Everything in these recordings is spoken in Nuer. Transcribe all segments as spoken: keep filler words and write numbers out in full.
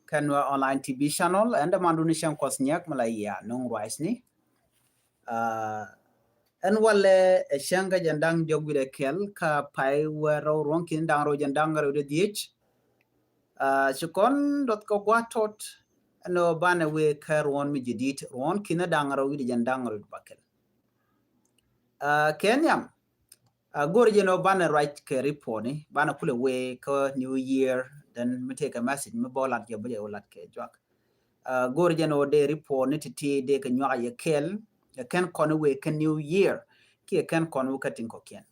kɛn wä online T V channel, ɛn dämandu ni cäŋ kuɔth nyiɛk mi la yia nuŋ ruacni. Ɛn walɛ ɛ cäŋ kä jɛn da̱ŋ diɔk wi̱dɛ kɛl kä pay wä rɛw ruɔ̱n ki̱n da̱ŋ rɛw jɛn da̱ŋ rɛw wi̱dɛ dhiec. Ci kɔn duɔth kɛ gua̱a̱t tɔt ɛn ɣöö banɛ wëë kä ruɔ̱n mi ji̱ di̱t ruɔ̱n ki̱n da̱ŋ rɛw wi̱dɛ jɛn da̱ŋ rɛw wi̱dɛ bakɛl. Kɛ nhiam, go̱r jɛn ɣöö banɛ ruac kɛ report ni, banɛ kulɛ wee kä New Year, then mi tëëkɛ message mi bä lat jɛ bä jɛ wä lat kɛ juak. Go̱r jɛn ɣöö dee report ni ti̱ti̱ dee kɛ nyuak yɛ kɛl, kɛ kɛn kɔn wee kä New Year kiɛ kɛn kɔn wee kä tin kɔ̱kiɛn.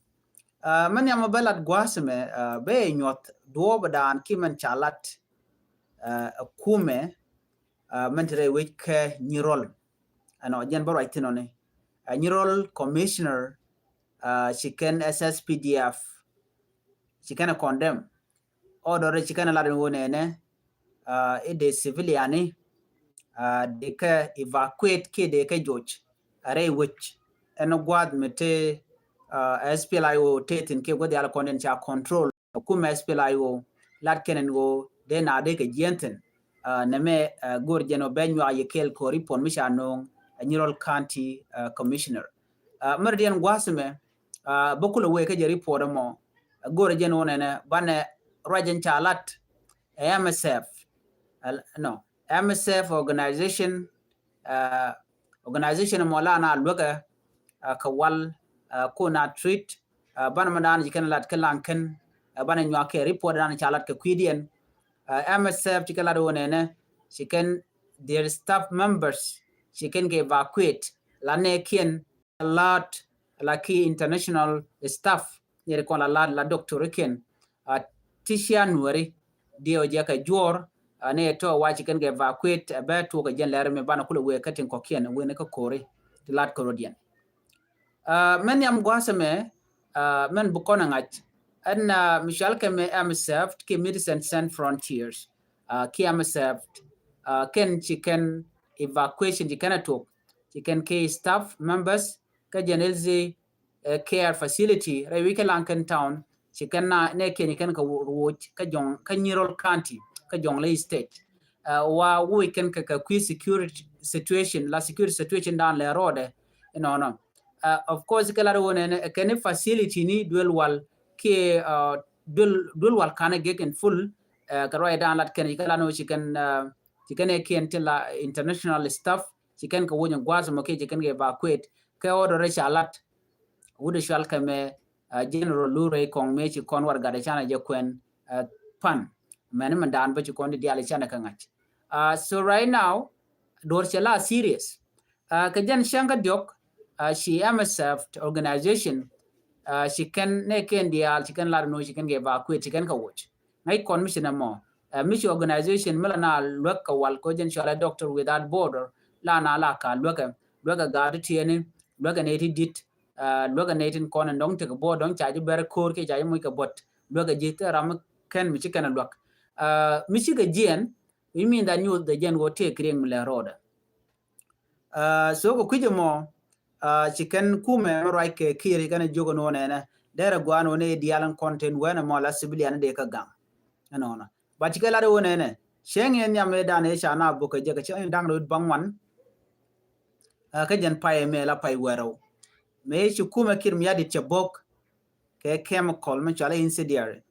Mɛ nhiam bä lat gua̱a̱th mɛ bɛ nyuɔth duɔɔp daan ki mɛn ca lat ɛ kumɛ mɛn ti rɛy wec kɛ Nyirol. Ɛnɔ jɛn bä ruac thin ɔni. Nyirol commissioner ci kɛn S S P D F ci kɛn ɛ condemn. Order ci kɛn ɛ lat in wä nɛnɛ i̱ dee civilian ni dee kɛ evacuate kiɛ dee kɛ joc a rɛy wec. Ɛn gua̱a̱th mi te S P L A I O te thin kiɛ gua̱th yal kɔn den ca control. Kumɛ S P L A I O lat kɛn ɛn ɣöö dee na dee kɛ jiɛn thin. Nɛmɛ go̱r jɛn ɣöö bɛ nyuak yɛ kɛɛl kɛ report mi ca no̱o̱ŋ ɛ Nyirol County commissioner. Mɛr diɛn gua̱a̱th mɛ bä kulɛ wee kä jɛ report ɛmɔ. Go̱r jɛn ɣöö nɛnɛ banɛ ruac ɛn ca lat ɛ M S F. No, M S F organization organization mɔ la na luäkɛ kɛ wal ko na treat banɛ mɛ daan ci kɛn lat kä laŋ kɛn banɛ nyuak kɛ report daan ca lat kɛ kui̱diɛn. M S F ci kɛ lat wä nɛnɛ ci kɛn their staff members ci kɛn kɛ evacuate la nɛ kiɛn lat la ki international staff ni ri kɔn la lat la doctor kiɛn. Ti cia nuɔri diɛ wä jɛ kɛ juɔr ni tɔ wa ci kɛn kɛ evacuate bɛ tuɔk kɛ jɛn lɛr mi banɛ kulɛ wee kä tin kɔkiɛn wen kä kori ti lat kɛ rodiɛn. Mɛn yam gua̱a̱th mɛ mɛn bi kɔn ŋa̱c ɛn mi cual kɛ mɛ M S F ki Medicine Sans Frontiers ki M S F kɛn ci kɛn evacuation ci kɛn a tuɔk ci kɛn ki staff members kä jɛn healthy care facility rɛy wi̱c kä Lankan Town ci kɛn na nɛ kiɛn ci kɛn kɛ woc kä jɔŋ kä Nyirol County kä Jonglei State. Wa woc kɛn kɛ kɛ kui̱ security situation la security situation dan lɛ rɔɔdɛ inɔnɔ. Of course kɛ lat wä nɛnɛ kɛn ni facility ni duel wal kiɛ duel wal kanɛ gek in full. Kɛ ruac dan lat kɛn ci kɛ lat ni wä ci kɛn ci kɛn ɛ kiɛn ti la international staff ci kɛn kɛ woc in gua̱a̱th mɔ kiɛ ci kɛn kɛ evacuate kɛ order ca lat. Wut cual kɛ mɛ General Lurey Kɔŋ mëë ci kɔn warɛgak canɛ jɛ kuɛn pan mɛn mɛn daan bä ci kɔn di diaal canɛ kɛ ŋa̱c. So right now duɔr cɛ la serious. Kɛ jɛn cäŋ kä diɔk ci M S F organization ci kɛn nɛ kɛn diaal ci kɛn lar nu ci kɛn kɛ evacuate ci kɛn kɛ woc. Ŋäc kɔn mi ci nɛ mɔ mi ci organization mi la na luäk kɛ wal kɔ jɛn cualɛ Doctor Without Border la na la ka luäkɛ luäkɛ gaat ti tiɛni luäkɛ nɛ ti dit luäkɛ nɛ tin kɔn in dɔŋ tekɛ buɔt dɔŋ ca ji̱ bɛr ko̱r kiɛ ca ji̱ moc kɛ buɔt luäkɛ ji̱ kɛ ram kɛn mi ci kɛn luäk. Mi ci kɛ jiɛn wi̱c min dhan nyuth dɛ jɛn wä tëë kiriɛŋ mi lɛ rɔɔdɛ. So kɛ kui̱c ɛmɔ ci kɛn kumɛ mi ruac kɛ kiɛri kɛn jiök ɛn wä nɛnɛ derɛ guan wä ni diaal in kɔn tin wɛn ɛmɔ la civilian dee kä gaŋ. Ɛnɔnɔ ba ci kɛ lat wä nɛnɛ cieŋ in nhiam ëë dan ëë ca na buk kɛ jɛ kɛ cieŋ in daŋ rot baŋ wan. Kä jɛn pay mɛ la pay wɛrɛw mëë ci kumɛ kir mi yadit cɛ bok kɛ chemical mi cual incendiary.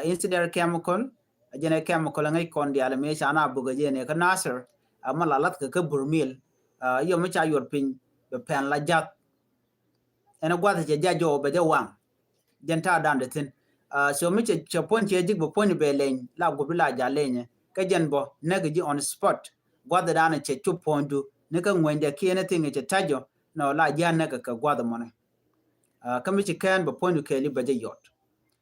Incendiary chemical a jɛn ɛ chemical ŋäc kɔn diaal mëë ca na buk kɛ jɛ ni kä Nasir. Ama la lath kɛ kä burmil yom mi ca yuɔr piny bɛ pɛn la jath. Ɛn guath cɛ ja jɔw bɛ jɛ waŋ. Jɛn ta̱a̱ dan de thi̱n. So mi cɛ puɔ̱ny cɛ jik bɛ puɔ̱ny bɛ leny la gup di la ja lenyɛ kä jɛn bɔ näk ji on spot. Guath dan cɛ cup puɔ̱nydu ni kä ŋuenydɛ kiɛ ni thiŋ cɛ ta̱jɔ nɔ la ji̱ a näk kɛ guath mɔnɛ. Kä mi ci kɛn bɛ puɔ̱nydu kɛɛli bɛ jɛ yɔt.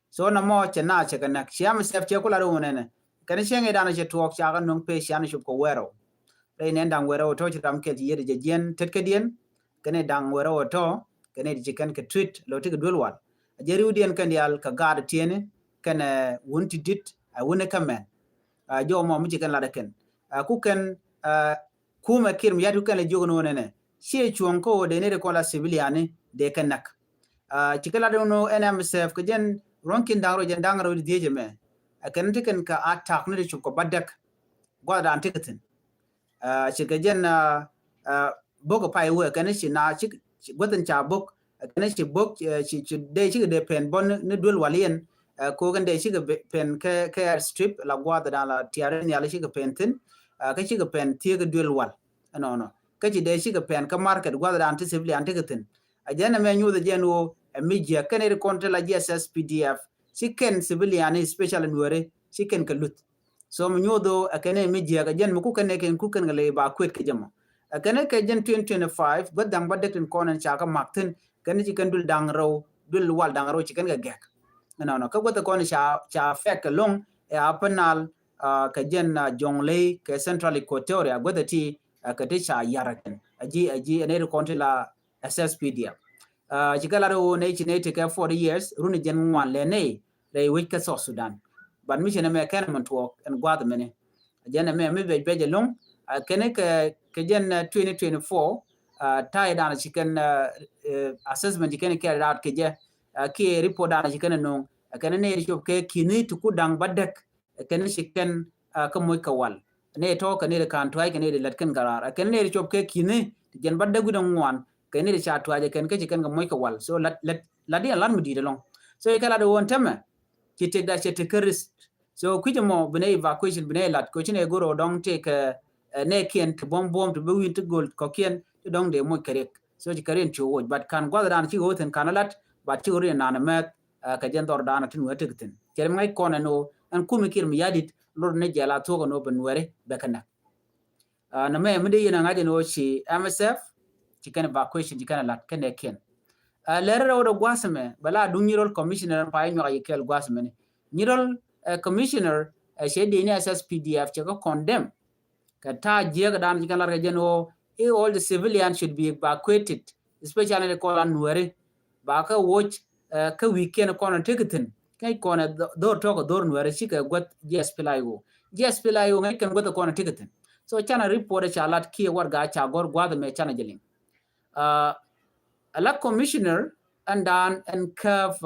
So na mɔ cɛ na cɛ kɛ näk ci M S F cɛ kula di wunɛnɛ kɛn cɛ ŋi̱ dan cɛ tuɔɔk ca kɛ nuŋ pee ci an cop kɛ wɛrɛw. Rɛy nɛn daŋ wɛrɛw tɔ ci ram kɛl ci yet jɛ jiɛn tet kɛ diɛn. Kɛn daŋ wɛrɛw tɔ kɛn ci kɛn kɛ treat lɔ ti kɛ duel wal. A jɛ riw diɛn kɛn dial kɛ gaat tiɛni kɛn wun ti dit a wun kɛ mɛn. A jɔw mɔ mi ci kɛn lat kɛn a ku kɛn a kumɛ kir mi yat ku kɛn lɛ jiök ni wunɛnɛ ciɛ cuɔ̱ŋ kä wä dee ni ri kɔn la civilian ni dee kɛ näk. Ci kɛ lat wun ɛn M S F kɛ jɛn ruɔ̱ŋ kin daŋ rɔ jɛn daŋ rɔ di dhiec ɛmɛ. A kɛn ti kɛn kɛ attack ni di cop kɛ ba däk. gua̱th dan ti kɛ thi̱n. Ci kɛ jɛn bok pay wee kɛn ci na ci guäthin ca bok kɛn ci bok ci dee ci kɛ dee pɛn bɔ ni duel wal yɛn. Ko kɛn dee ci kɛ pɛn kɛ air strip la gua̱th dan la tiari nhial ci kɛ pɛn thi̱n. Kä ci kɛ pɛn thiek duel wal ɛnɔnɔ kä ci dee ci kɛ pɛn kä market gua̱th dan ti civilian ti kɛ thi̱n. A jɛn ɛmɛ nyuuth a jɛn wo ɛ mi jiɛ kɛn iri kɔn ti la jiɛ S S P D F ci kɛn civilian, especially Nuɛri, ci kɛn kɛ luth. So mi nyuuth wo ɛ kɛn ɛ mi jiɛ kɛ jɛn mi ku kɛn ɛ kɛn ku kɛn kɛ lɛ evacuate kɛ jɛ mɔ. Ɛ kɛn ɛ kɛ jɛn twenty twenty-five gua̱th daŋ ba dek tin kɔn ɛn ca kɛ mak thi̱n kɛn ci kɛn dul daŋ rɛw dul wal daŋ rɛw ci kɛn kɛ gɛk. Ɛnɔnɔ kä gua̱th kɔn ca ca affect kɛ loŋ ɛ Upper Nile kɛ jɛn Jonglei kɛ Central Equatoria gua̱th ti kɛ ti ca yar kɛn a ji̱ a ji̱ ɛn iri kɔn ti la S S P D F. Ci kɛ lat ɣöö nɛy ci nɛy tekɛ forty years run jɛn ŋuan lɛ nɛy rɛy wec kä South Sudan. But mi ci nɛ mɛ kɛn mɛn tuɔɔk ɛn gua̱th mɛni. Jɛn ɛmɛ mi bɛc bɛc ɛlɔŋ kɛn kɛ kɛ jɛn twenty twenty-four ta̱yɛ dan ci kɛn assessment ci kɛn carried out kɛ jɛ kiɛ report dan ci kɛn no̱o̱ŋ kɛn nɛy cop kɛ ki̱ni ti ku da̱ŋ ba däk kɛn ci kɛn kä moc kɛ wal. Nɛ tɔ̱ kɛ nɛy kan tua̱c kɛ nɛy lät kɛn garaar kɛn nɛy cop kɛ ki̱ni ti jɛn ba däk wi̱dɛ ŋuan kɛ nɛy ca tua̱c kɛn kä ci kɛn kɛ moc kɛ wal. So lat lat lat diɛn lat mi di̱i̱t ɛlɔŋ. So ikɛ lat ɛ ɣöö ɛn tämɛ ci tëkda cɛ tekɛ risk. So kui̱c ɛmɔ bi nɛ evacuation bi nɛ lat kɛ ci nɛ go̱r ɔ dɔ̱ŋ tëkɛ nɛ kiɛn ti buɔ̱m buɔ̱m ti bi wi̱n ti go̱l kɔ̱kiɛn ti dɔ̱ŋ dee moc kɛ riɛk. So ci kɛ riɛn ci woc but kan gua̱th dan ci ɣöö thi̱n kan lat but ci ɣöö riɛn nan mɛth kɛ jɛn dhɔr dan tin wee tek thi̱n. Cɛ ri mi ŋa̱c kɔn ɛn ɣöö ɛn kumi kiɛr mi ya̱dit lot ni jɛl a thuɔ̱k ɛn ɣöö bi Nuɛri bɛ kɛ näk. Nɛ mɛ mi dee yɛn a ŋa̱c ɛn ɣöö ci M S F ci kɛn evacuation ci kɛn lat kɛn ɛ kiɛn. Lɛr rɛw dɛ gua̱th mɛ bɛ la duŋ nyirol commissioner ɛn pay nyuak yi kɛɛl gua̱th mɛ ni nyirol commissioner cɛ dee ni S S P D F cɛ kɛ condemn. Kɛ ta̱a̱ jiɛk dan ci kɛn lat kɛ jɛn ɣöö all the civilian should be evacuated, especially the kɔn la Nuɛri. Ba kä woc kä wi̱i̱ kiɛn kɔn ti kɛ thi̱n kɛ kɔn dhor tɔk dhor Nuɛri ci kɛ guäth G S P L I O. G S P L I O ŋäc kɛn guäth kɔn ti kɛ thi̱n. So canɛ report ca lat kiɛ warga ca gɔr gua̱th mɛ canɛ jɛ liŋ. Ala commissioner ɛn dan ɛn käp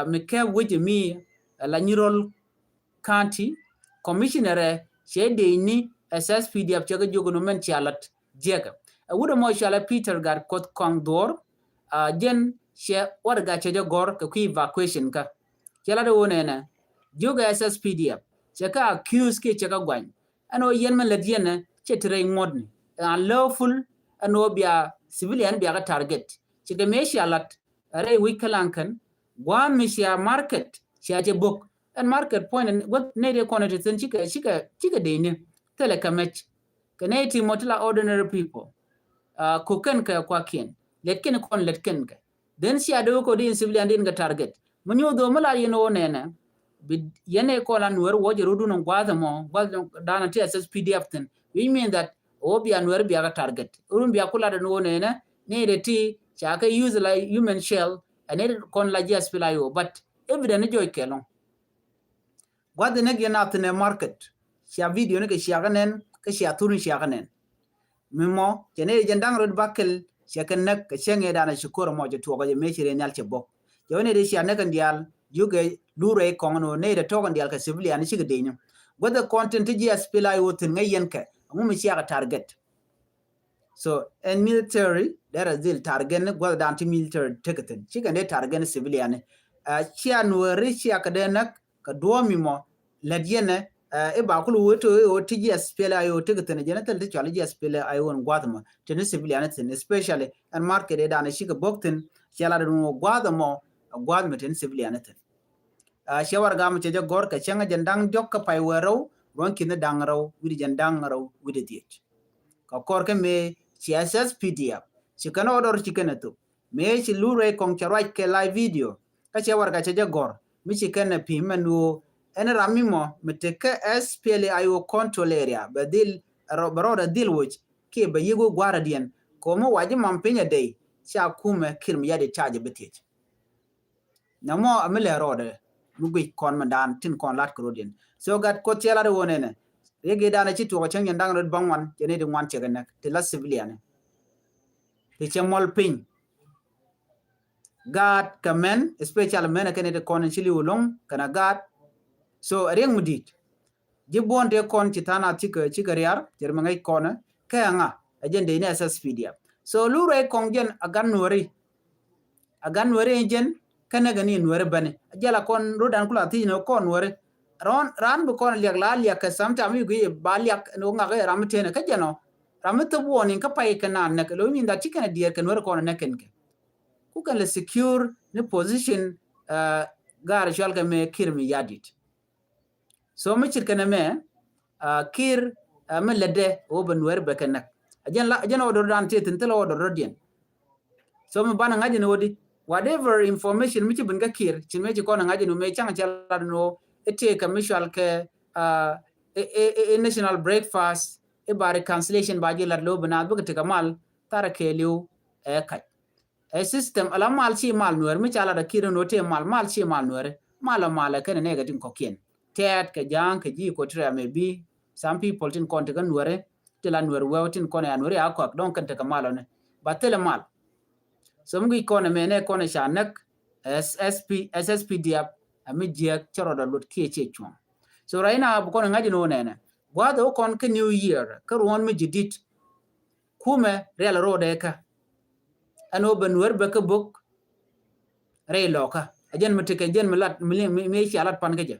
mi käp wec mi ala nyirol County commissioner ɛ cɛ dee ni S S P D F cɛ kɛ jiök ni mɛn cia lat jiɛkɛ. Ɛ wut ɛmɔ cɔalɛ Peter Gat Kuoth Kɔŋ Dhuɔr. Jɛn cɛ warga cɛ jɛ gɔr kɛ kui̱ evacuation kä. Cɛ lat ɛ wun ɛnɛ jiök ɛ S S P D F cɛ kɛ accuse kiɛ cɛ kɛ guany. Ɛn ɣöö yɛn mɛn lät yɛn ɛ cɛ ti rɛy ŋuɔ̱tni ɛ unlawful. Ɛn ɣöö bia civilian bia kɛ target. Cɛ kɛ mëë cia lat ɛ rɛy wi̱c kä laŋ kɛn gua̱a̱n mi cia market cia cɛ bok. Ɛn market point ɛn guäth nɛy dee kɔn ɛ ti thi̱n cikɛ cikɛ cikɛ dee ni thilɛ kɛ mɛc. Kɛ nɛy ti mɔ ti la ordinary people. Kok kɛn kɛ kuakiɛn lɛt kɛn kɔn lɛt kɛn kɛ then cia dee wä kɔ di in civilian di in kɛ target. Mi nyuuth dhom mi lar yɛn ɣöö nɛnɛ bi yɛn ɛ kɔn la Nuɛr wä jɛ rudun in gua̱a̱th ɛmɔ gua̱a̱th dan ti S S P D F thi̱n, which mean that ɣöö bia Nuɛr bia kɛ target run bia ku lat ɛn ɣöö nɛnɛ nɛy dee ti ca kɛ use la human shell. Ɛn ɛ kɔn la G S P L I O but evidence ni jɔc kɛ lɔŋ. Gua̱th in ɛ giɛn a thi̱n ɛ market cia video ni kɛ cia kɛ nɛn kɛ cia thur ni cia kɛ nɛn. Mi mɔ cɛ nɛy dee jɛn da̱ŋ rot bakɛl cɛ kɛ näk kɛ cäŋ ëë danɛ ci ko̱r ɛmɔ cɛ tuɔɔk ɛ jɛ mëë ci rɛy nhial cɛ bok. Cɛ wä nɛy dee cia näk kɛn diaal yukɛ lurɛ i̱ kɔŋ ni wä nɛy dee tɔk kɛn diaal kɛ civilian cikɛ dee nyɔ. Guäth ɛ kɔn tin ti G S P L I O thi̱n ŋäc yɛn kɛ ɛŋu mi cia kɛ target. So ɛn military derɛ dhil target ni gua̱th dan ti military tekɛ thi̱n cikɛ dee target ni civilian ni. Cia Nuɛri cia kɛ dee näk kɛ duɔ̱ɔ̱m mi mɔ lät yɛnɛ i̱ ba kul wee to i̱ wee ti G S P L I O ti kɛ thi̱n jɛn thil ti cɔal G S P L I O in gua̱th mɔ ti ni civilian thi̱n especially ɛn market i̱ dan i̱ cikɛ bok thi̱n. Cɛ la dee wee gua̱th mɔ gua̱th mɔ ti ni civilian thi̱n. Cɛ warɛga mɔ cɛ jɛ gɔr kɛ cäŋ jɛn da̱ŋ diɔ̱k kä pay wee rɛw ruɔ̱n ki̱n da̱ŋ rɛw wi̱cdɛ jɛn da̱ŋ rɛw wi̱cdɛ dhiec. Kɛ kɔr kä mëë ci S S P D F ci kɛn order ci kɛn ɛ thop. Mëë ci lurɛ kɔŋ cɛ ruac kɛ live video kä cɛ warɛga cɛ jɛ gɔr mi ci kɛn ɛ pi̱i̱m mɛn ɣöö ɛn ram mi mɔ mi tekɛ S P L I O control area bɛ dhil bɛ rɔɔdɛ dhil woc kiɛ bɛ yiëk wä gua̱a̱r adiɛn. Kɛ ɣöö mi wac i̱ mam piny ɛ dey ca kumɛ Kiir Mayardit ca jɛ bi thiec. Namɔ a mi lɛ rɔɔdɛ mi guic kɔn mɛn dan tin kɔn lat kɛ rɔɔdiɛn. So Gat Kuoth cɛ lat i̱ wä nɛnɛ riɛk i̱ dan ɛ ci tuɔk ɛ cäŋ yɛn da̱ŋ rɛw baŋ wan cɛ nɛy ti ŋuan cɛ kɛ näk ti la civilian. Ti cɛ mɔl piny. Gaat kɛ mɛn especially mɛn ɛ kɛn ɛ ti kɔn in ci li̱w loŋ kɛn ɛ gaat. So ɛ riɛk mi di̱i̱t. Ji̱ buɔ̱n tëë kɔn ci tha̱a̱ŋ a cikɛ, cikɛ riar, cɛ ri mi ŋäc kɔn ɛ, kɛ ŋa, ɛ jɛn dee ni S S P D F. So lu rɛy kɔŋ jɛn a gan nuɔri. A gan nuɔri jɛn, kɛnɛ kɛ ni nuɔri bäni. A jɛl a kɔn rot dan kula thiec ni kɔn nuɔri. Raan, raan bi kɔn liak la liak kɛ sometime mi gui ba liak ni ŋak ɛ ram mi tënɛ kä jɛn ɔ. Ram mi thop warning kä pay kɛ naan nɛk. Lo mi nda ci kɛnɛ diɛɛr kɛ nuɔri kɔn nɛk kɛn kɛ. Ku kɛn lɛ secure ni position, uh, gaar cual kɛ mɛ Kiir Mayardit. So mi cit kɛnɛ mɛ, uh, Kiir, uh, mi lɛtdɛ wä bɛ nuɛr bɛ kɛ näk. A jɛn la, a jɛn order dan tëë thi̱n thilɛ order rɔ̱diɛn. So mi banɛ ŋa̱c ni wä di, whatever information mi ci bin kä Kiir, ci mɛ ci kɔn ŋa̱c ni wä mɛ caŋ cɛ lat ni wä, i̱ tëë kɛ mi cual kɛ, uh, i̱, i̱, i̱, i̱ national breakfast, i̱ ba reconciliation ba ji̱ lat lo̱ bi naath bikɛ tekɛ mal, tharɛ kɛɛliw, ɛ kac. Ɛ system, ala mal ci mal nuɛr, mi ca lat a Kiir ni wä tëë mal, mal ci mal nuɛr, mal a mal ɛ kɛnɛ nɛɛkɛ tin kɔkiɛn. Tɛɛt kɛ ja̱a̱ŋ kɛ ji̱ Equatoria maybe, some people tin kɔn tekɛ nuɛri, ti la nuɛr wɛw tin kɔn ya nuɛri a kɔak, dɔ̱ŋ kɛn tekɛ mal ɔni. Ba thilɛ mal. So mi guic kɔn ɛmɛ nɛ kɔn ɛ ca näk, S S P, S S P D F, ɛ mi jiɛk cɛ rɔɔdɛ luɔt kiɛ ciɛ cuɔ̱ŋ. So right now, bi kɔn ɛ ŋa̱c ni wä nɛnɛ. Gua̱a̱th ɛ wä kɔn kä New Year, kä ruɔ̱n mi ji̱ di̱t. Kumɛ rial rɔɔdɛ kä. Ɛn wä bɛ nuɛr bɛ kä bok. Rɛy lɔkä. Ɛ jɛn mi tekɛ jɛn mi lat, mi, mi, mi cia lat pan kä jɛ.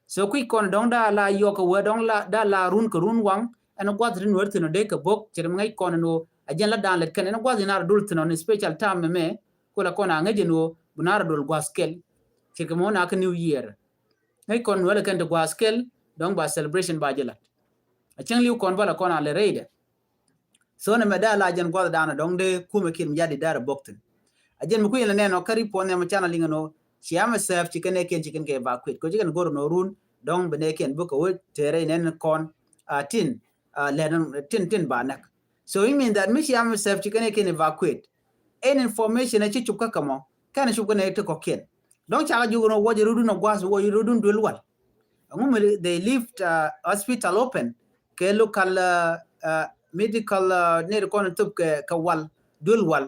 So kui̱ kɔn dɔ̱ŋ daa la yɔk kɛ wee dɔ̱ŋ la, daa la run kɛ run waŋ, ɛn gua̱th ti nuɔ̱r thi̱n ɔ dee kɛ bok, cɛ ri mi ŋäc kɔn ɛn ɣöö a jɛn la da̱a̱n lɛt kɛn ɛn gua̱th in a rɔ dul thi̱n ɔ ni special time mɛ mɛ, ku la kɔn a ŋäc ɛn ɣöö bi na rɔ dul gua̱th kɛl. Cɛ kɛ mɔ na kä New Year. Ŋäc kɔn nuɔ̱r lɛ kɛn ti gua̱th kɛl, dɔ̱ŋ ba celebration ba jɛ lat. A cäŋ li̱w kɔn bä la kɔn a lɛ rɛydɛ. So nɛ mɛ dee la jɛn gua̱th danɔ dɔ̱ŋ dee kumɛ kiɛn mi jadi dee rɛ bok thi̱n. A jɛn mi kui̱n lɛ nɛn ɔ kä ri puɔn nɛ mɛ canɛ liŋɛ nɔ, cia mɛ sɛf ci kɛn nɛ kiɛn ci kɛn kɛ evacuate. Kɔ ci kɛn go̱r nɔ run dɔ̱ŋ bi nɛ kiɛn bok kɛ wä tɛɛrɛ inɛn kɔn a tin, a lɛn tin, tin ba näk. So it mean that mi cia mɛ sɛf ci kɛn nɛ kiɛn evacuate. Ɛn information ɛ ci cup kä kɛ mɔ kɛn cup kɛn nɛ ti kɔkiɛn. Dɔ̱ŋ cakɛ jukɛ nɔ wä jɛ rudun ɔ gua̱th wä jɛ rudun duel wal. Ɛŋu mi they left, uh, hospital open kɛ local, uh, uh, medical, uh, nɛy ti kɔn thop kɛ, kɛ wal, duel wal.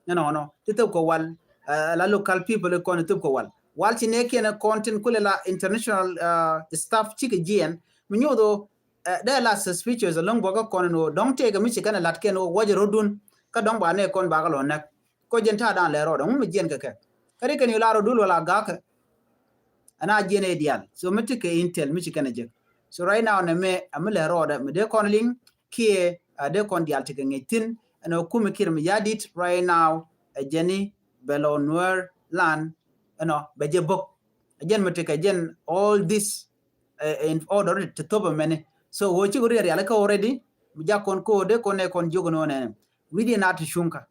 Nɛ nɔnɔ ti thop kɛ wal, uh, la local people kɔn thop kɛ wal. Wal ci nɛ kiɛn kɔn tin kulɛ la international, uh, staff cikɛ jiɛn mi nyuuth wä, uh, dee la suspicious along bɔkä kɔn ni wä dɔ̱ŋ tëëkɛ mi ci kɛn lat kɛn wä wä jɛ rɔ̱dun kä dɔ̱ŋ ba nɛ kɔn bakɛ lɔ näk. Kɔ jɛn ta̱a̱ da̱a̱n lɛ rɔɔdɛ ŋu mi jiɛn kɛ kɛ. Kä ri kɛn yu la rɔ dul wala gakɛ. Ɛn a jiɛn ɛ diaal. So mi ti kɛ intel mi ci kɛn ɛ jek. So right now nɛ mɛ a mi lɛ rɔɔdɛ mi dee kɔn liŋ kiɛ a dee kɔn diaal ti kɛ ŋi̱c thi̱n. Ɛn ɔ kumi Kiir mi yadit right now ɛ jɛni bɛ lɔ nuɛr lan. Ɛn ɔ bɛ jɛ bok. Ɛ jɛn mi ti kɛ jɛn all this, uh, in order ti thop mɛni. So wä ci wä rial rial kä already. Mi jak kɔn ko de kɔn ne kɔn jok no nɛnɛ. Widi na ti shunka.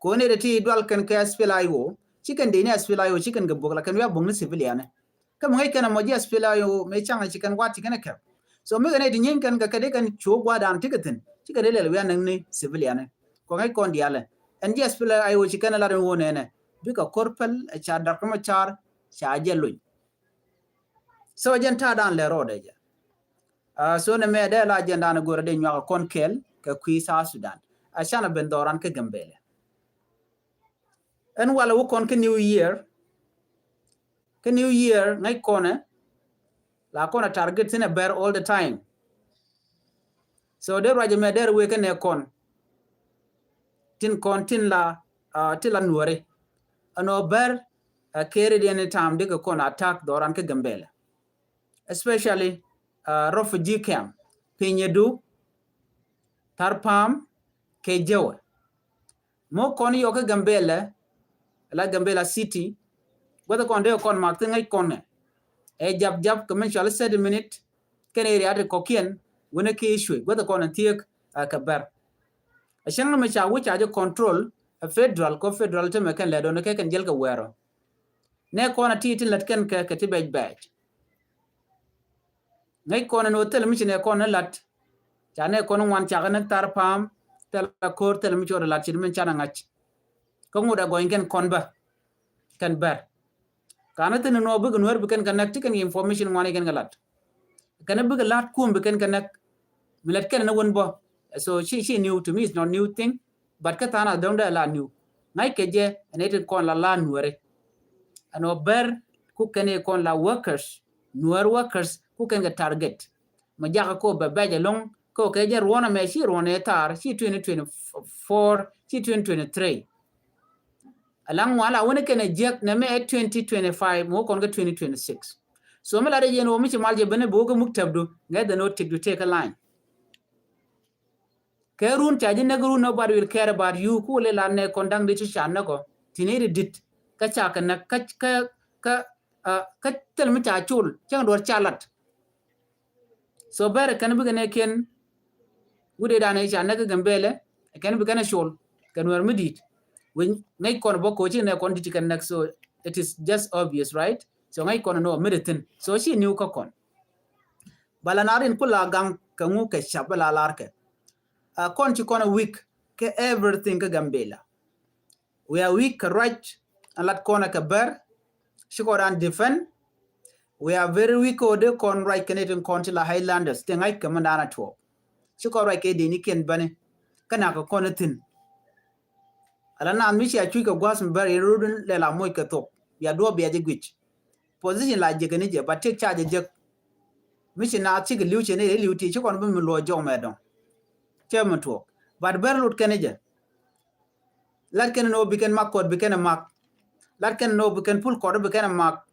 Kɔn ne de ti dual kɛn kɛ S P L A I O. Ci kɛn de ni S P L A I O ci kɛn kɛ bok la kɛn wia bok ni civilian. Kä mi ŋäc kɛn a mɔ ji S P L A I O mi caŋ ci kɛn wat ci kɛn kɛ. So mi kɛn ne ti nyin kɛn kɛ kɛ de kɛn chuo gua dan ti kɛ thin. Ci kɛn de lɛl wia nɛŋ ni civilian. Kɔ ŋäc kɔn dialɛ. Ɛn ji S P L A I O ci kɛn a lat ni wo nɛnɛ. Bika kor pɛl a ca dak ma car ca jɛ luny. So jɛn ta̱a̱ dan lɛ rɔɔdɛ jɛ. Uh, so nɛ mɛ dee la jɛn dan go̱rɛ dee nyuak kɔn kɛl kɛ kui̱ South Sudan. A canɛ ben dhɔran kä Gambɛlɛ. Ɛn walɛ wä kɔn kä New Year. Kä New Year ŋäc kɔnɛ la kɔnɛ target thin a bɛr all the time. So dee ruacɛ mɛ dee rɛ wee kä nɛ kɔn. Tin kɔn tin la, uh, tin la nuɔri. Ɛn ɔ bɛr, uh, kɛɛri di any time dikɛ kɔn attack dhɔran kä Gambɛlɛ. Especially, uh, refugee camp. Pinyɛ du, Thar Pam, kɛ Jɛwɛ. Mɔ kɔn yɔk kä Gambɛlɛ, la Gambɛlɛ City. Guath kɔn dee kɔn mak thi ŋäc kɔn nɛ. Ɛ jap jap kɛ min cual thirty minute. Kɛn area ti kɔkiɛn, wänɛ ki issue. Guath kɔn thiek, uh, kɛ bɛr. A cäŋ mi ca wi̱c ca jɛ control, a federal, kɔ federal ti mɛ kɛn lɛ dɔn kɛ kɛn jɛl kɛ wɛɛrɔ. Nɛ kɔn a ti tin lät kɛn kɛ, kɛ ti bɛc bɛc. Ŋäc kɔn ni wä thil mi ci nɛ kɔn ni lat. Ca nɛ kɔn ŋuan cakɛ ni Thar Pam, thil a ko̱r thil mi ci wä lat ci ni min can a ŋa̱c. Kä ŋut a gɔny kɛn kɔn bä. Kɛn bɛr. Ka ni thin ni wä bikɛ nuɛr bi kɛn kɛ näk ti kɛn information ŋuan i kɛn kɛ lat. Kɛn bikɛ lat kum bi kɛn kɛ näk. Mi lät kɛn ni wän bä. So ci, ci new to me, is not new thing. But kä tha̱a̱ŋ a dɔ̱ŋ dee la new. Ŋa̱c kɛ jɛ ɛn iti kɔn la la nuɛri. Ɛn ɔ bɛr ku kɛn i kɔn la workers, nuɛr workers, ku kɛn kɛ target. Mɛ jakä ko bɛ bɛc ɛlɔ̱ŋ ko kɛ jɛ ruɔnɛ mɛ ci ruɔnɛ thar ci twenty twenty-four ci twenty twenty-three. Alaŋ ŋuan la wuni kɛn ɛ jiɛk nɛ mɛ twenty twenty-five mɛ wä kɔn kɛ twenty twenty-six. So mi la dee yɛn wä mi ci mal jɛ ben ɛ bi wä kɛ muk tɛpdu ŋɛ dɛ ni wä tikdu tëë kɛ line. Kɛ run ca ji̱ näk run, nobody will care about you. Ku lɛ la nɛ kɔn da̱ŋ di ci ca näk ɔ ti ni ri dit kä ca kɛ näk kä kä kä kä thil mi ca col cäŋ duɔr ca lat. So bɛr kɛn bikɛ nɛ kiɛn wut ɛ dan ɛ ca näk kä Gambɛlɛ kɛn bikɛ nɛ col kɛ Nuɛr mi dit. Wec ŋäc kɔn bä ko ci nɛ kɔn dit ci kɛ näk. So it is just obvious, right? So ŋäc kɔn nɔ mi ri thin so ci niw kä kɔn. Bala na rin ku la gaŋ kɛ ŋu kɛ cap bä la lar kɛ. A kɔn ci kɔn a weak kɛ everything kä Gambɛlɛ. We are weak kɛ ruac. A lat kɔn a kɛ bɛr ci kɔn an defend. We are very weak kɛ wä dee kɔn ruac kɛ ni tin kɔn ci la Highlanders ti ŋa̱c kɛ mɛn dan a tuɔɔk. Ci kɔn ruac kɛ dee ni kiɛn bäni kä nak kɛ kɔn a thin. Ala naath mi cia cuc kɛ gua̱a̱th mi bär yɛn rot in lɛ la moc kɛ thok bia duɔ̱ɔ̱p bia jɛ guic. Position la jek kɛ ni jɛ ba tiek ca jɛ jek. Mi ci naath cikɛ li̱w cɛ ni yɛ li̱w ti ci kɔn bi mi luɔc jɔk mɛ dɔ̱ŋ. Cɛ mi tuɔɔk bat bär lot kɛn ni jɛ. Lat kɛn ni nɔ bi kɛn mak kɔt bi kɛn ɛ mak. Lat kɛn ni nɔ bi kɛn pul kɔt bi kɛn ɛ mak.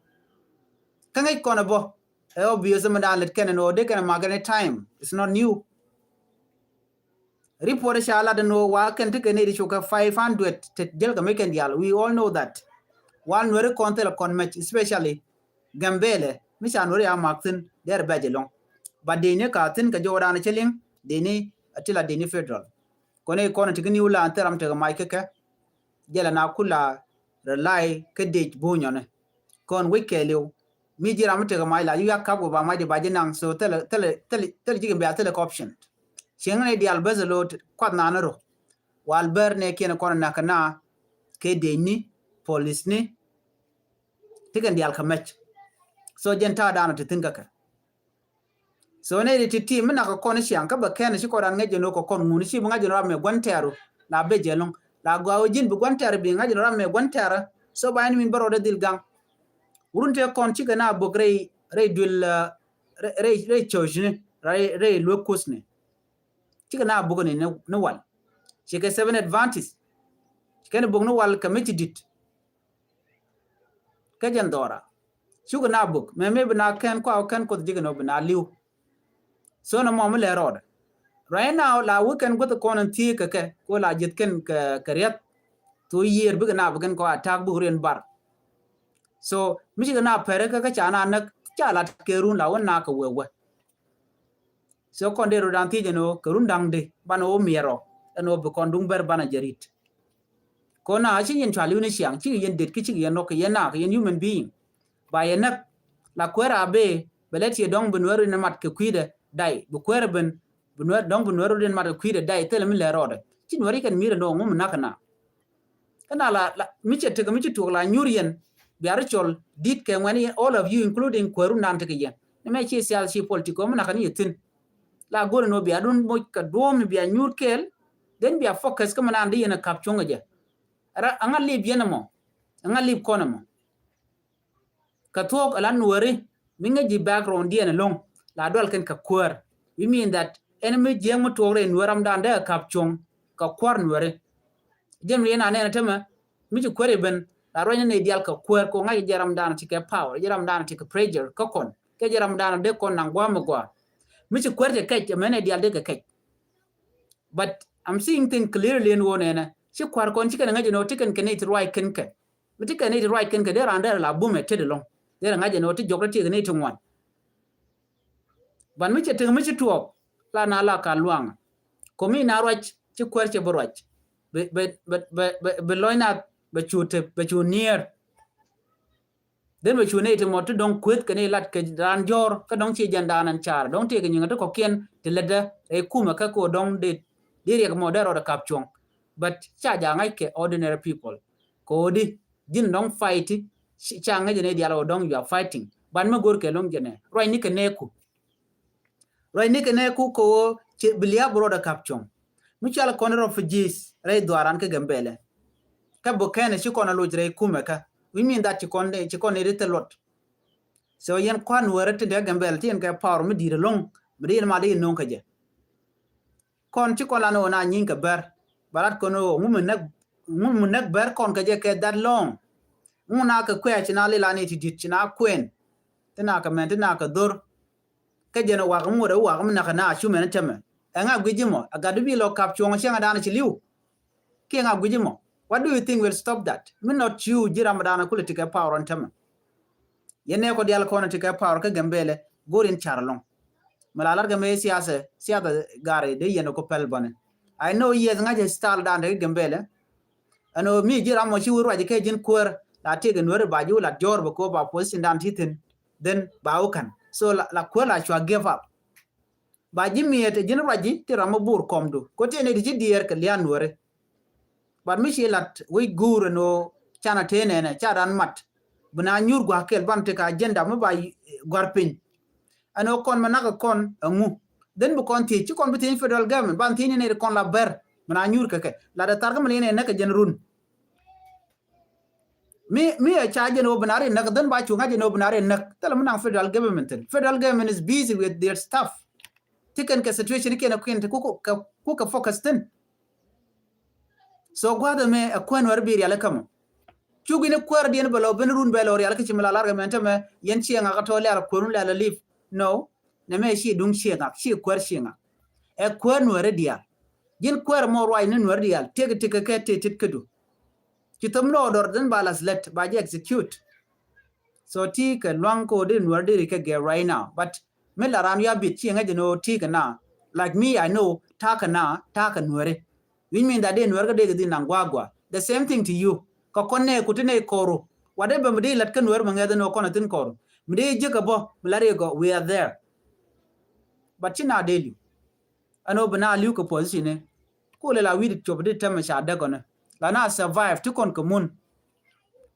Kä ŋäc kɔn ɛ bɔ ɛ obvious mi daan lät kɛn ni nɔ dee kɛn ɛ mak any time. It's not new. Report ca lat ɛn ɣöö wa kɛn ti kɛ nɛy ti cukɛ five hundred ti jäl kɛ mi kɛn diaal. We all know that. Wa Nuɛri kɔn thilɛ kɔn mɛc, especially Gambɛlɛ mi ca Nuɛri a mak thi̱n derɛ bɛc ɛlɔ̱ŋ. But dee ni ka thi̱n kɛ jɔwdan cɛ liŋ dee ni a ti la dee ni federal. Kɔn i̱ kɔn ti kɛ niw la an thil ram tekɛ mac kä kɛ jɛl ana kula rely kä dec bunyɔni. Kɔn wec kɛɛliw mi ji̱ ram mi tekɛ mac la yu ya kap wä ba mac di ba ji̱ naŋ. So thilɛ thilɛ thilɛ thilɛ ji̱ kɛ bia thilɛ kɛ option. Cieŋ ni diaal bäth lo̱o̱ kuath naan rɔ. Wal bär ni kiɛn kɔn nak na kɛ dec ni police ni. Ti kɛn diaal kɛ mɛc. So jɛn ta̱a̱ daanɔ ti thi̱n kä kɛ. So ni ri ti ti mi nak kɛ kɔn ciaŋ kä bɛ kɛn ci kɔn ran ŋäc jɛ ni wä kɛ kɔn ŋun ci bi ŋa̱c jɛ ni ram mɛ gua̱n tɛɛru la bɛ jɛ loŋ la gɔaa wä ji̱n bi gua̱n tɛɛru bi ŋa̱c jɛ ni ram mɛ gua̱n tɛɛru. So ba ɛn min bä rɔɔdɛ dhil gaŋ. Wurun tëë kɔn cikɛ na bök rɛy rɛy duël rɛy rɛy church ni rɛy rɛy luek kuth ni. Cikɛ na bök ni ni wal. Cikɛ seven advantage. Cikɛ ni bök ni wal kɛ mi ci dit. Kä jɛn dhɔra cuk na buk mɛ mi bi na kɛn kua kɛn kuoth ji̱k ni bi na li̱w. So ni mɔ mi lɛ rɔɔdɛ. Right now la weekend guth kɔn in thiee kɛ kɛ ko la ji̱th kɛn kɛ riɛth. Thok yiër bikɛ na bi kɛn kɔ attack buk riɛn bar. So mi cikɛ na pɛrɛ kä kä ca na näk ca lat kɛ run la wä na kɛ wewɛ. So kɔn dee rot dan thiec ɛn ɣöö kɛ run da̱ŋ di banɛ wä miɛrɔ ɛn ɣöö bi kɔn duŋ bär banɛ jɛ rit. Kɔn na ci yɛn cua li̱w ni ciaŋ cikɛ yɛn det ki cikɛ yɛn nɔk kɛ yɛn na kɛ yɛn human being. Ba yɛ näk la kuäär a bee bɛ lɛ tiɛ dɔ̱ŋ bi nuɛɛr rot in mat kɛ kui̱dɛ day bi kuäär ben bi nuɛɛr dɔ̱ŋ bi nuɛɛr rot in mat kɛ kui̱dɛ day thilɛ mi lɛ rɔɔdɛ ci nuɛɛr ikɛn mi̱i̱r ɛn ɣöö ŋum nak kɛ na. Kä na la mi cɛ tekɛ mi ci tuɔk la nyuur yɛn bia ri cɔl dit kɛ ŋuɛni yɛn all of you including kuäärun dan tekɛ yɛn. Ni mɛ ci sial ci politiko mi nakä ni yɛ thi̱n. La go̱r ni wä bia dun moc kɛ duɔ̱ɔ̱m ni bia nyuur kɛɛl. Then bia focus kä mi naan di yɛn a kap cuɔ̱ŋ kɛ jɛ. Ra aŋa lip yɛn ɛmɔ aŋa lip kɔn ɛmɔ. Kɛ thuɔ̱k ala nuääri mi ŋäc ji̱ background diɛn ɛlɔ̱ŋ la dual kɛn kɛ kuäär. We mean that ɛn mi jiɛŋ mi tuɔɔk rɛy nuäär ramdan dee kɛ kap cuɔ̱ŋ kɛ kuäär nuääri. Jɛn mi riɛn anɛn tämɛ mi ci kuäär i̱ ben la ruany ni dial kɛ kuäär ko ŋa̱c jɛ ramdan ti kɛ power jɛ ramdan ti kɛ pressure kä kɔn kɛ jɛ ramdan dee kɔn naŋ gua̱a̱m mi gua̱a̱. Mi ci kuäär cɛ kɛc ɛmɛn ɛ dial dee kɛ kɛc. But I'm seeing thing clearly in won ɛnɛ ci kuäär kɔn ci kɛn ŋäc ɛn ɔ ti kɛn kɛn it ruac kɛn kɛ. Mi ti kɛn ni ti ruac kɛn kɛ dee raan dee la bum ɛ tet ɛlɔ̱ŋ. Dee rɛ ŋa̱c ɛn ɣöö ti jɔk rɛ tiek ni ti ŋuan. Ban mi cɛ tiek mi ci tuɔɔk la na la ka luaŋ. Komi na ruac ci kuäär cɛ bi ruac. Bi bi bi bi bi lɔc na bɛ cu tep bɛ cu nier. Dee bɛ cu ni ti mɔ ti dɔŋ kueth kɛ ni lat kɛ raan jɔr kä dɔŋ ci jɛn daan ɛn car dɔŋ tiek nyiŋ ti kɔkiɛn ti lɛtdɛ rɛy kumɛ kä ko dɔŋ dee dee riɛk mɔ dee rɔɔdɛ kap cuɔ̱ŋ. But ca ja ŋa̱c kɛ ordinary people. Koodi ji̱n dɔ̱ŋ fight ca ŋäcɛ ni dial ɔ dɔ̱ŋ you are fighting. Ban mi go̱r kɛ lo̱ŋ jɛnɛ ruacni kɛ nɛɛku. Ruacni kɛ nɛɛku kɛ ɣöö cɛ bi lia̱a̱ bi rɔɔdɛ kap cuɔ̱ŋ. Mi cual kɔn refugees rɛy dhuaaran kä Gambɛlɛ. Kä bi kɛn ci kɔn a loc rɛy kumɛ kä. We mean that ci kɔn ci kɔn ni ri thil luɔt. So yɛn kua̱r Nuäärä tin te Gambɛl tin kɛ power mi di̱i̱t ɛlɔ̱ŋ mi di yɛn ma di yɛn no̱o̱ŋ kɛ jɛ. Kɔn ci kɔn lan ɣöö na nyi̱i̱ŋ kɛ bɛr ba lat kɔn ɣöö ŋu mi näk, ŋu mi näk bɛr kɔn kɛ jɛ kɛ that long. Ŋu na kɛ kuɛ ci na lila ni ti di̱t ci na kuɛn. Ti na kɛ mɛn ti na kɛ dhor. Kä jɛn ɛ wak mi ŋot ɛ wak mi näk ɛ na cu mɛn ɛ tämɛ. Ɛ ŋa gui̱c ji̱ mɔ ɛ gat bi lɔ kap cuɔ̱ŋ cäŋ ɛ da̱a̱n ci li̱w. Kiɛ ŋa gui̱c ji̱ mɔ? What do you think will stop that? Mi nɔt cu ji̱ ram ɛ da̱a̱n ɛ kulɛ ti kɛ power ɔn tämɛ. Yɛn nɛ kɔ dial kɔn ti kɛ power kä Gambɛlɛ go̱r in car lɔŋ. Mi la lar kɛ mɛ siasa, siasa gari de yɛn ko pɛl bɔni. I know yes ŋa̱c style dan de Gambɛlɛ. Ɛn ɣöö mi ji̱ ram mɔ ci wur ruac kɛ ji̱n kuäär la tëëk in weri ba ji̱ wä lat jɔɔr bɛ ko ba position dan ti thin. Then ba wä kan. So la, la kuäär la cua give up. Ba ji̱ miɛt ji̱n ruac ji̱ ti ram mɔ bur kɔmdu. Ko tiɛn ni ti ci diɛɛr kɛ lian weri. But mi ci lat wi̱c guur ɛn ɣöö canɛ tëë nɛnɛ ca dan mat. Bi na nyuur gua̱a̱k kɛl ban tekɛ agenda mi ba gua̱r piny. Ɛn ɣöö kɔn mi nak kɔn ɛŋu. Then bi kɔn thiec ci kɔn bi thiec federal government ban thiec ni nɛy ti kɔn la bɛr. Mi na nyuur kɛ kɛ lat ɛ thar kä mi liɛn ɛ näk kɛ jɛn run. Mi, mi ɛ ca jɛn ɣöö bi na ri näk then ba cu ŋa̱c jɛn ɣöö bi na ri näk. Thilɛ mi naŋ federal government thin. Federal government is busy with their stuff. Ti kɛn kɛ situation kiɛn ɛ kuɛn ti kukɛ, kukɛ focus thin. So gua̱a̱th ɛmɛ ɛ kuäär Nuäär bi rial ɛ kämɛ. Cuk in kuäär diɛn bɛ lɔ ben run bɛ lɔ rial kä ci mi la lar kɛ mɛn tämɛ yɛn ciɛ ŋak kä tɔ lial kuäär run lial ɛ live. No. Nɛ mɛ ci duŋ ciɛ ŋak ci kuäär ciɛ ŋak. Ɛ kuäär Nuäär dial. Ji̱n kuäär mɔ ruac ni Nuäär dial tëk tëk kɛ tet tet kädu. Ci thom ni order then ba las lɛt ba ji̱ execute. So ti kɛ luaŋ ko di Nuäär di ri kɛ gɛ right now. But mi la ran ya bit ci ŋäc ni o ti kɛ na. Like me, I know, ta kɛ na, ta kɛ Nuääri. Which mean that di Nuäär kɛ di kɛ di naŋ gua gua. The same thing to you. Kɛ kɔn nɛ ku ti nɛ kɔru. Whatever mi di lat kɛ Nuäär mi ŋɛth ni o kɔn a thin kɔru. Mi di jek kɛ bɔ, mi la ri gɔ, we are there. But ci na dee liu. Ɛn ɣöö bi na li̱w kɛ position ni. Kulɛ la wi̱i̱ cop di tämɛ ca däk ɔni. La na survive ti kɔn kɛ mun.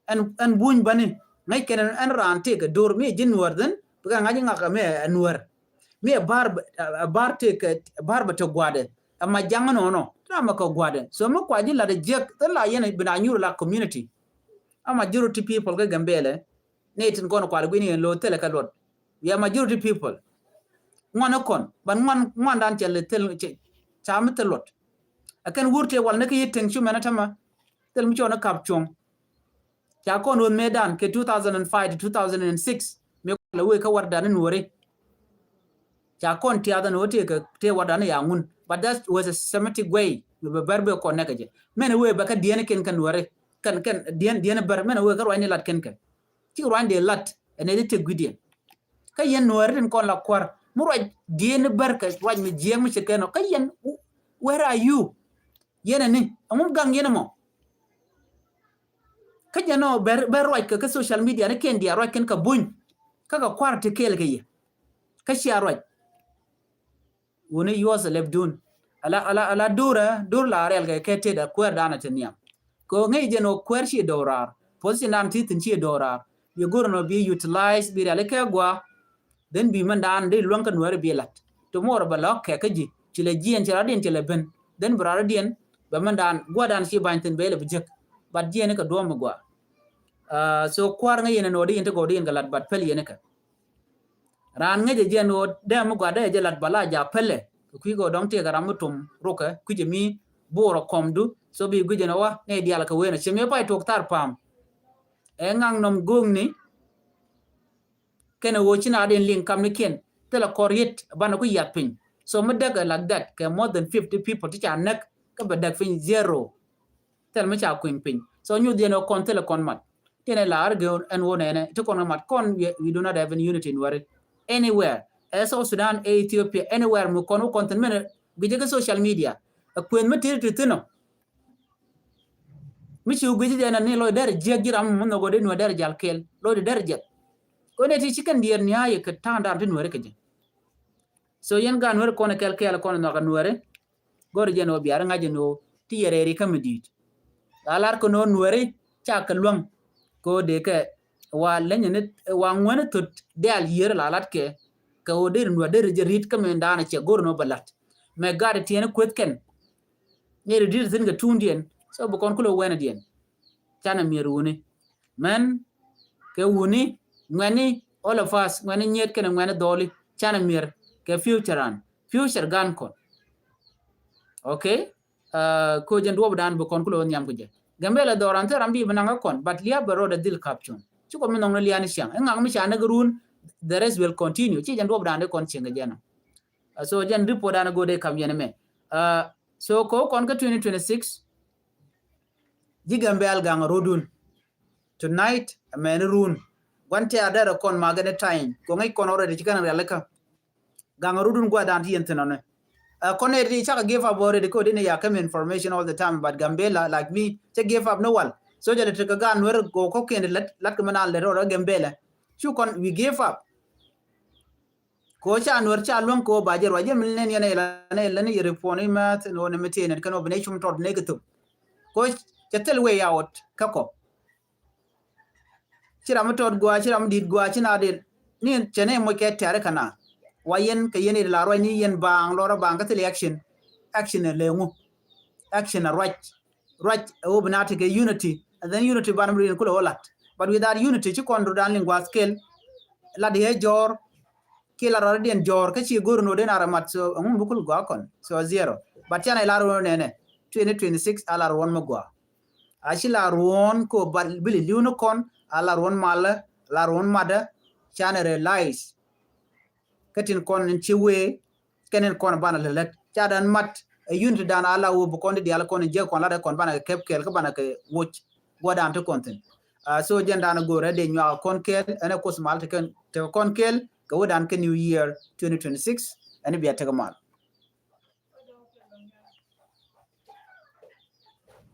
Ɛn, ɛn buny bäni. Ŋäc kɛn ɛn raan tëëk kɛ do̱r mi ji̱ Nuäär dhin. Bikɛ ŋa̱c ŋak mi ɛ Nuäär. Mi ɛ ba̱r, ɛ ba̱r tëëk kɛ, ba̱r bɛ te gua̱dɛ. Ɛ ma jaŋ ɛnɔnɔ. Ti na mɛ kɛ gua̱dɛ. So mi kua ji̱ lat ɛ jiäk. Thil la yɛn bi na nyuur la community. A majority people kä Gambɛlɛ. Ni tin kɔn kual guini yɛn lo thilɛ kɛ luɔt. We are majority people. Ŋuan ikɔn, ban ŋuan, ŋuan dan cɛ li thil, cɛ, ca mi thil luɔt. Ɛ kɛn wur tëë wal ni kä yi teŋ cu mɛn a tämɛ. Thil mi cɔn ikap cuɔ̱ŋ. Ca kɔn wä mëë dan kɛ two thousand and five to two thousand and six. Mi kɔn lɛ wee kä war dan in wari. Ca kɔn tiath ɛn ɣöö tëë kɛ tëë wadan ya ŋun. But that was a systematic way mi bɛ bɛr bɛ kɔn nɛkɛ jɛ. Mɛn wee bɛ kä diɛn kɛn kɛn wɛri. Kɛn, kɛn diɛn, diɛn bɛr mɛn wee kä ruacni lat kɛn kɛ. Cik ruacni dee lat ɛn ɛ di tëk guidiɛn. Kä yɛn Nuääri tin kɔn la kua̱r mi ruac diɛn bɛr kɛ ruac mi jiɛk mi ce̱tkɛ nɔ. Kä yɛn, where are you? Yɛn ɛni ɛŋu gaŋ yɛn ɛmɔ? Kä jɛn ɔ bɛ, bɛ ruac kɛ kä social media ni kɛn diaal ruac kɛn kɛ buny. Kä kɛ kua̱r ti kɛɛl kɛ yɛ. Kä cia ruac. Wuni yuɔth lɛp dun. Ala, ala, ala durɛ, dur la riɛl kɛ kɛ tet a kuɛɛr danɛ ti nhiam. Kɛ ɣöö ŋäc jɛn ɔ kuɛɛr ci dɔw raar. Position dan ti thin ci dɔw raar. Bi go̱r nɔ bi utilize bi riali kɛ gua. Then bi mɛn dan di luäŋ kä Nuääri bi lat. Tomorrow bɛ lɔ kɛ kä ji̱. Ci lɛ jiɛn ci radiɛn ci lɛ ben. Then bi radiɛn bɛ mɛn dan gua dan ci bany thin bɛ lɛ bi jek. But jiɛn kɛ duɔm mi gua. Ah, so kua̱r ŋäc yɛn ɛn ɣöö di yɛn ti gɔw di yɛn kɛ lat but pɛl yɛn kɛ. Raan ŋäcɛ jɛn ɣöö dee mi gɔaa dee jɛ lat bala ja pälɛ. Kɛ kui̱ kɛ ɣöö dɔ̱ŋ tëëkɛ ram mi tum rukɛ kui̱cɛ mi bo̱o̱rɔ kɔmdu. So bi gui̱cɛ ni wä ni diaal kɛ wen a cɛ mi pay tuɔk thar pa̱a̱m. Ɛ ŋaŋ nɔm go̱o̱ŋni. Kɛnɛ ɣöö ci na den liŋ kam ni kiɛn thilɛ kɔr yet banɛ ku yath piny. So mi däk ɛ like that kɛ more than fifty people ti ca näk kä bɛ däk piny zero. Thil mi ca kui̱ny piny. So nyuth yɛn ɛ kɔn thilɛ kɔn mat. Tiɛn ɛ la argue ɛn wä nɛnɛ ti kɔn ɛ mat kɔn we, we do not have any unity in Nuääri. Anywhere. Ɛ South Sudan, ɛ Ethiopia, anywhere mi kɔn wä kɔn thin mɛnɛ gui̱cä kä social media. Ɛ kuëth mi tiri ti thin ɔ. Mi ci wä gui̱cä jɛ nɛ ni lɔc dɛr jiɛk ji̱ ram mi nhɔk ɔ dee Nuäär dɛr jal kɛɛl. Lɔc dee dɛr jiɛk. Kɔn ɛ ti ci kɛn diɛɛr ni a yɛ kɛ ta̱a̱ŋ da̱a̱n ti Nuääri kɛ jɛ. So yɛn gaat Nuääri kɔn ɛ kɛɛl kɛɛl kɔn ɛ nhɔk ɛ Nuääri. Go̱r jɛn ɣöö biarɛ ŋa̱c jɛn ɣöö ti yɛ rɛɛri kä mi di̱i̱t. La lar kɛ nöö Nuääri ca kɛ luäŋ. Kɛ ɣöö dee kɛ wa leny ni wa ŋuäni thot diaal yiër la lat kɛ. Kɛ ɣöö deri Nuäär deri jɛ ri̱t kä mi daanɛ cɛ go̱r nöö bɛ lat. Mɛ gat tiɛni kueth kɛn. Ni ri di̱t thi̱n kɛ tuundiɛn. So bi kɔn kulɛ wɛnɛ diɛn. Canɛ mier wuni. Mɛn kɛ wuni ŋuɛni All of us, ŋuɛni nyiet kɛnɛ ŋuɛni dhɔli, canɛ mier kɛ future an, future gan kɔn. Okay? Uh, ko jɛn duɔp dan bi kɔn kulɛ wä nhiam kɛ jɛ. Gambela dhɔran thɛ ram bi bi naŋ kɔn, but liap bɛ rɔɔdɛ dhil kap cuɔn. Ci kɔ mi nhɔŋ ni liani ciaŋ. Ɛŋak mi ca ni kɛ run, the rest will continue. Ci jɛn duɔp dan di kɔn cieŋ kɛ jɛ nɔ. Uh, so jɛn report dan go de kam yɛn mɛ. Uh, so ko kɔn kä twenty twenty-six, ji̱ Gambel gaŋ rudun. Tonight, a mɛn run. Guan tɛ a dɛrɛ kɔn magɛ ni time. Ko ŋäc kɔn already ci kɛn rialikä. Gaŋ rudun gua dan ti yɛn thin ɔnɛ. Uh, kɔn ɛ di cakɛ give up already ko di ni ya kɛm information all the time about Gambela, like me, cɛ give up ni wal. So jɛ lɛ tekɛ gan wer go kɔ kɛn lat, lat kɛ mɛ na lɛ rɔ Gambela. Cu kɔn, we give up. Ko ca nuɛr ca luäŋ ko ba jɛ ruac jɛ mi nen yɛn ila ne ila ne yɛ ripon i mɛth ni wä ni mi tin kɛn wä bi ne cum tɔt ne kɛ thop. Ko cɛ thil way out kä kɔ. Ci ram mi tɔt gua, ci ram mi dit gua, ci na dil. Ni cɛ ne moc kɛ tɛri kana. Wa yɛn kɛ yɛn ila ruac ni yɛn baŋ lɔrɔ baŋ kä thil action. Action ɛ leŋu. Action a ruac. Ruac ɛ wä bi na tekɛ unity, and then unity ban bi rin kulɛ wä lat. But without unity, ci kɔn ru dan liŋ guath kel, lat yɛ jɔr, ki lat rɔ diɛn jɔr, kä ci go̱r no den ara mat, so ɛŋu bi kul gua kɔn. So zero. But canɛ lar wä nɛnɛ, twenty twenty-six a lar wä mi gua. A ci lar wä ko bal bili liu ni kɔn, a lar wä malɛ, lar wä madɛ, canɛ realize. Kä tin kɔn in ci wee, kɛn in kɔn banɛ lɛ lät. Ca dan mat, ɛ unity dan a la wä bi kɔn di dial kɔn in jek kɔn lat ɛ kɔn banɛ kɛ kɛp kɛl kä banɛ kɛ woc. Gua dan ti kɔn thin. Uh, so jɛn dan go̱rɛ de nyuak kɔn kɛl, ɛn ɛ kuoth mal ti kɛn, ti kɔn kɛl, kɛ wä dan kɛ New Year twenty twenty-six, ɛn bia tekɛ mal.